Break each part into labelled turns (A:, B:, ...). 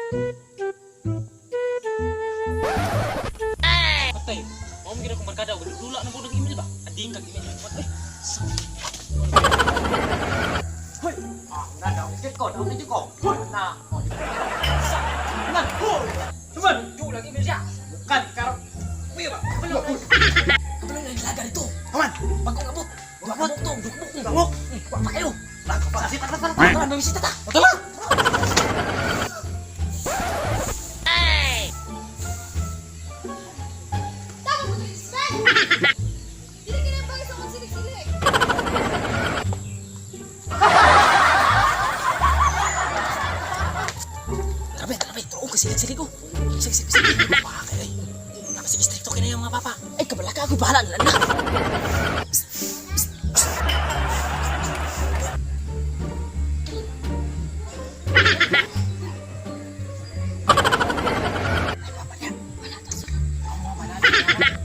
A: Patay. Mao man gid akong barkada og dula na pud ang email ba? Ading kag email. Patay. Hoy. Ah, na daw ko, daw ko. Hoy, na. Oh, di ko. Sa. Man. Hoy. Cuman, dula email siya. Bukan karon. Kuya ba? Kabalo. Kabalo na ilaga dito.
B: Aman.
A: Bagong abot. Abot to, dukbuk.
B: Bangok.
A: Wa pa kayo. Tara, tara, tara. Tara, may bisita ta. Tara.
C: Tama mo ito, Sven! Dili ka na ba isang magsilig-silig?
A: Tara, be, tara, be. Tuo ka silig-silig ko. Sige, sige, sige. Baka ay. Nakasige stricto kay na yung mga papa. Ay, kabalaka ako bahala na na. Ay, papa niya.
C: Wala to, sir.
A: Ako, wala.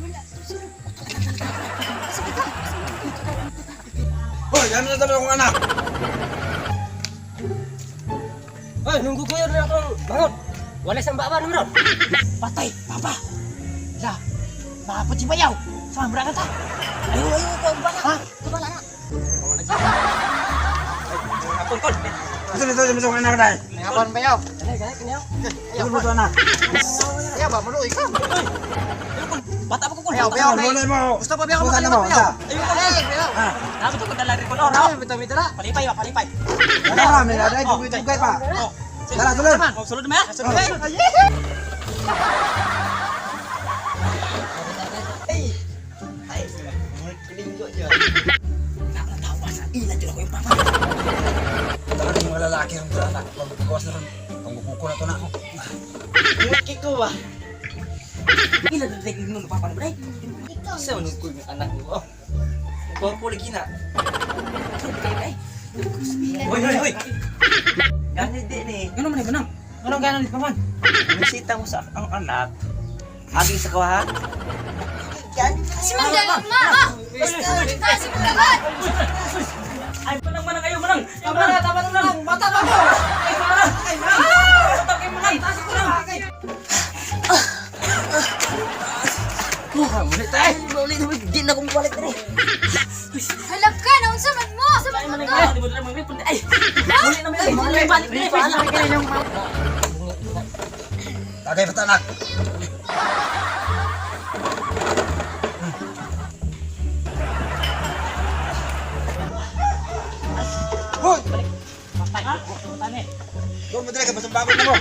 C: Wala to, sir. Sige ka.
B: Hoy, ano na naman akong anak?
A: Ay, nunggu ko yun na akong bangon. Wala isang baba naman ron. Patay, papa. La, mapot si Bayaw. Sama berangkat ta. Ayo, ayo, kau bala. Ha? Kau bala na. Akon, kon.
B: Ito nito sa akong anak dai.
D: Ngapon ba yaw?
A: Ganay, ganay, ganay.
B: Ano mo to anak?
D: Ayaw ba, maluoy ka.
A: Ayo, kon. Bata pa ko, kon.
D: Ayaw,
A: Bata
D: ayaw,
A: pa ko.
B: Wala mo.
D: Gusto pa ba ako
B: Wala
D: makalimutan
B: mo,
D: ba yaw?
B: sa.
A: Ayo, kon.
D: Ay, bayaw.
B: Ha.
A: Dapat ko dala rin kon. Oh, raw.
D: Ay, bitaw bitaw na.
A: Palipay ba, palipay.
B: Wala ka, may daday dugay-dugay pa.
A: Oh.
B: Tara, sulod.
A: Oh, sulod na. Sulod.
D: Ay. Ay, linggo niya.
A: Nakatawa sa ila dyan ako yung papa.
B: Tara yung mga lalaki ang tara anak. Magpagawas na ron. Pangkukuko na to na.
D: Ngiti ko ba?
A: Ila na rin yung papa na ba?
C: Ikaw.
D: Sa unong ko yung anak mo. Oh. Gwapo lagi na.
B: Hoy, hoy, hoy.
D: Gani di ni.
A: Ano man ganang? Anong ganan dito man?
D: Bisita mo sa ang anak. Agi sa kawaha.
C: Si Mang Dalan, ma! Ah! Ta, si Mang Dalan!
A: Ay, manang manang ayo manang.
D: Tama na, tama na lang. Bata ba ko?
A: Ay, manang. Ay, manang. Bata kay manang. Taas ko lang.
D: Oh, muli tayo. Muli na di na akong balik diri.
C: Halap ka! Naunsa man mo! Sa
A: Ay,
C: man
A: manang
C: mo
A: ayo. Di mo dala mga ripon. Ay. Muli na may muli balik diri.
B: Tagay pa to anak. Hoy!
A: Patay. Tane.
B: Doon mo dali ka basang bago na mo.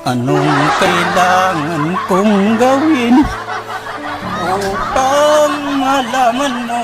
E: Anong kailangan kong gawin upang malaman mo?